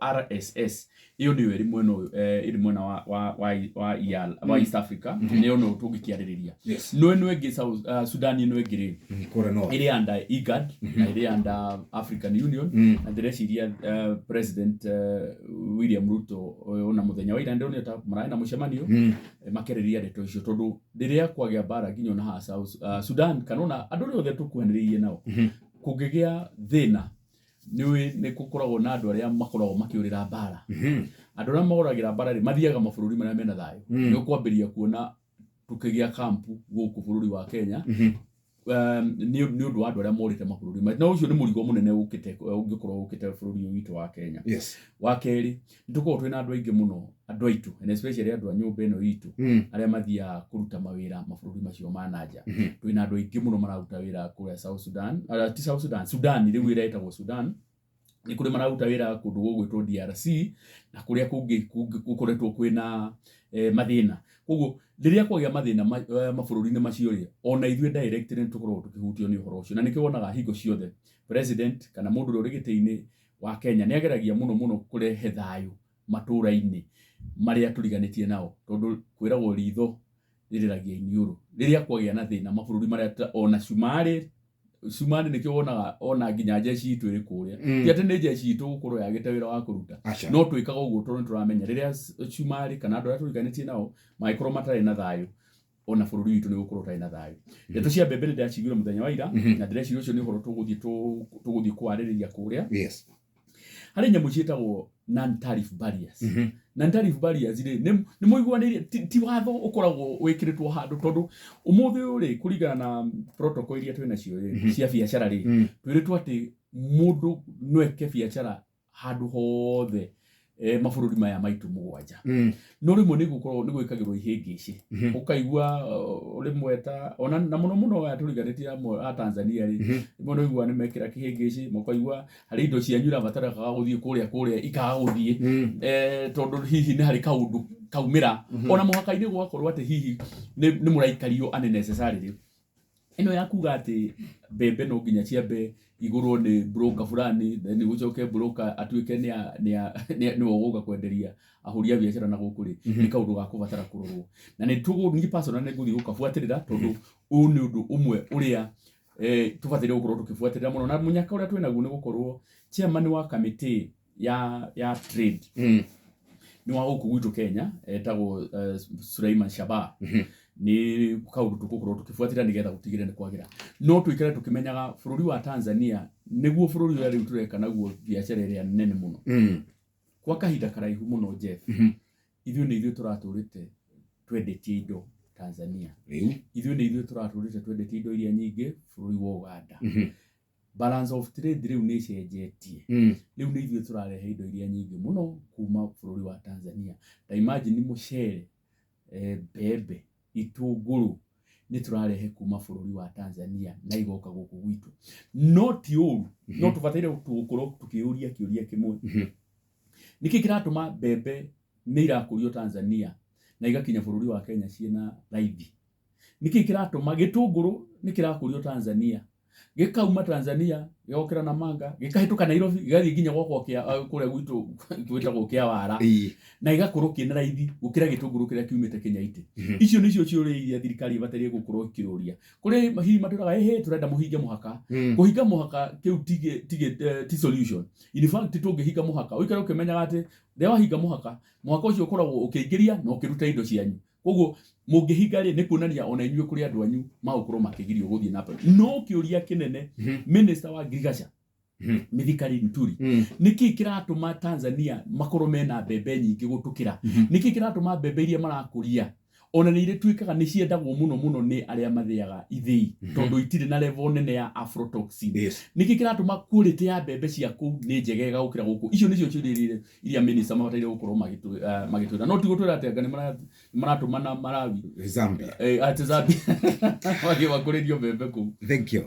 RSS ĩyo nĩyo ĩrĩ mwena ũyũ ĩrĩ mwena wa wa wa wa, ER, wa East Africa, nĩyo no tũngĩkĩarĩrĩria. No ĩno ĩngĩ Sudan ĩno ĩngĩ rĩ, Kũrĩa north. Ĩrĩ under IGAD na ĩrĩ under African Union, na ndĩreciria President William Ruto ona mũthenya wa ira ndĩronire ta mararĩ na mũcemanio, makerĩria ndeto icio, tondũ rĩrĩa kwagĩa mbara nginya ona haha South Sudan kana ona andũ arĩa othe tũkuhanĩrĩirie nao, kũngĩgĩa thĩna nĩ nĩ gũkoragwo na andũ arĩa makoragwo makĩũrĩra mbara. Andũ arĩa moragĩra mbara rĩ, mathiaga mabũrũri marĩa mena thayũ. Nĩ ũkwambĩrĩria kuona tũkĩgĩa kampu gũkũ bũrũri wa Kenya nĩ ũndũ wa andũ arĩa morĩte mabũrũri no ũcio nĩ mũrigo mũnene ũkĩte ũngĩkorwo ũkĩte bũrũri ũyũ witũ wa Kenya. Wa kerĩ, nĩ tũkoragwo twĩna andũ aingĩ mũno, andũ aitũ and especially andũ a nyũmba ĩno itũ, arĩa mathiaga kũruta mawĩra mabũrũri macio ma nanja. Twĩna andũ aingĩ mũno mararuta wĩra kũrĩa South Sudan, ti South Sudan, Sudan rĩu ĩrĩa ĩtagwo Sudan. Nĩ kũrĩ mararuta wĩra kũndũ gũgwĩtwo DRC na kũrĩa kũngĩ gũkoretwo kwĩna mathĩna. Koguo rĩrĩa kwagĩa mathĩna mabũrũri-inĩ macio rĩ, ona ithuĩ directly nĩ tũkoragwo tũkĩhutio nĩ ũhoro ũcio, na nĩkĩo wonaga hingo ciothe president kana mũndũ ũrĩa ũrĩ gĩtĩ-inĩ wa Kenya nĩ ageragia mũno mũno kũrehe thayũ matũra-inĩ marĩa tũriganĩtie nao, tondũ kwĩragwo ritho rĩrĩragia iniũrũ. Rĩrĩa kwagĩa na thĩna mabũrũri marĩa ona Cumarĩ, Cumarĩ nĩkĩo wonaga ona nginya jeshi itũ ĩrĩ kũrĩa. Ti atĩ nĩ jeshi itũ gũkorwo yagĩte wĩra wa kũruta, Aca. no twĩkaga ũguo tondũ nĩ tũramenya rĩrĩa Cumarĩ kana andũ arĩa tũriganĩtie nao mangĩkorwo matarĩ na thayũ, ona bũrũri witũ nĩ ũgũkorwo ũtarĩ na thayũ. Ndeto cia mbembe nĩ ndaciguire mũthenya wa ira, na ndĩreciria ũcio nĩ ũhoro tũgũthiĩ kwarĩrĩria kũrĩa. Harĩ nyamũ ciĩtagwo non tariff barriers. Non tariff barriers rĩ, nĩ mũiguanĩire, ti watho ũkoragwo wĩkĩrĩtwo handũ, tondũ ũmũthĩ ũyũ rĩ, kũringana na protocol iria twĩ nacio rĩ cia biacara rĩ, twĩrĩtwo atĩ mũndũ no eke biacara handũ hothe mabũrũri maya maitũ 7. No rĩmwe nĩ gũkorwo nĩ gwĩkagĩrwo ihĩngĩcĩ, ũkaigua rĩmwe ta ona na mũno mũno aya tũriganĩtie amwe a Tanzania rĩ, rĩmwe nĩ ũiguaga nĩ mekĩra kĩhĩngĩcĩ, mũkaigua harĩ indo cianyu irabataraga gũthiĩ kũrĩa ikaga gũthiĩ, tondũ hihi nĩ harĩ kaũndũ kaumĩra ona mũhaka-inĩ, gũgakorwo atĩ hihi nĩ mũraikario unnecessarily. Ĩno ya kuga atĩ mbembe no nginya ciambe igũrwo nĩ broker fulani, then gũcoke broker atuĩke nĩwe ũgũka kwenderia ahũri a biacara na gũkũ rĩ, nĩ kaũndũ ga kũbatara kũrorwo, na nĩ tũgũ niĩ personally nĩ ngũthiĩ gũkabuatĩrĩra, tondũ ũyũ nĩ ũndũ ũmwe ũrĩa tũbataire gũkorwo tũkĩbuatĩrĩra mũno. Na mũnyaka ũrĩa twĩnaguo nĩ gũkorwo chairman wa kamĩtĩ ya trade nĩ wa gũkũ gwitũ Kenya, etagwo Suleiman Shaba. Nĩ kaũndũ tũgũkorwo tũkĩbuatĩrĩra nĩgetha gũtigĩrĩra nĩ kwagĩra. No tũikare tũkĩmenyaga bũrũri wa Tanzania nĩguo bũrũri ũrĩa rĩu tũreka naguo biacara ĩrĩa nene mũno kwa kahinda karaihu mũno. Jeff, ithuĩ nĩ ithuĩ tũratũrĩte twendetie indo Tanzania. Rĩu. Ithuĩ nĩ ithuĩ tũratũrĩte twendetie indo iria nyingĩ bũrũri wa Uganda. Balance of trade rĩu nĩ ĩcenjetie. Rĩu nĩ ithuĩ tũrarehe indo iria nyingĩ mũno kuma bũrũri wa Tanzania. Ta imagine mũcere, mbembe, itũngũrũ nĩ tũrarehe kuma bũrũri wa Tanzania na igoka gũkũ gwitũ. No ti ũru, no tũbataire gũkorwo tũkĩũria kĩũria kĩmwe: nĩkĩ kĩratũma mbembe nĩ irakũrio Tanzania na igakinya bũrũri wa Kenya ciĩna raithi? Nĩkĩ kĩratũma gĩtũngũrũ nĩ kĩrakũrio Tanzania, gĩkauma Tanzania, gĩgokĩra Namanga, gĩkahĩtũka Nairobi, gĩgathiĩ nginya gwakwa kũrĩa gwitũ gwĩtagwo Kĩawara, na gĩgakorwo kĩna raithi gũkĩra gĩtũngũrũ kĩrĩa kiumĩte Kenya ite? Icio nĩcio ciũria iria thirikari ĩbataire gũkorwo ĩkĩũria. Kũrĩ hihi matwĩraga ĩhĩ tũrenda mũhinge mũhaka. Kũhinga mũhaka kĩu ti solution. In fact, tũngĩhinga mũhaka, ũikare ũkĩmenyaga atĩ rĩrĩa wahinga mũhaka, mũhaka ũcio ũkoragwo ũkĩingĩria na ũkĩruta indo cianyu. Koguo mũngĩhinga rĩ, nĩ kuonania ona inyuĩ kũrĩ andũ anyu magũkorwo makĩgirio gũthiĩ na mbere. No kĩũria kĩnene, minister wa agriculture, Mithika Linturi, nĩkĩ kĩratũma Tanzania makorwo mena mbembe nyingĩ gũtũkĩra? Nĩkĩ kĩratũma mbembe iria marakũria ona nĩ irĩtuĩkaga nĩ ciendagwo mũno mũno nĩ arĩa mathĩaga ithĩi, tondũ itirĩ na level nene ya aflatoxin? Nĩkĩ kĩratũma quality ya mbembe cia kũu nĩ njegega gũkĩra gũkũ? Icio nĩcio ciũria iria minister mabataire gũkorwo magĩtwĩra, no ti gũtwĩra atĩ anga nĩ maratũmana Malawi. Zambia. Atĩ Zambia mathiĩ makũrĩrio mbembe kũu. Thank you.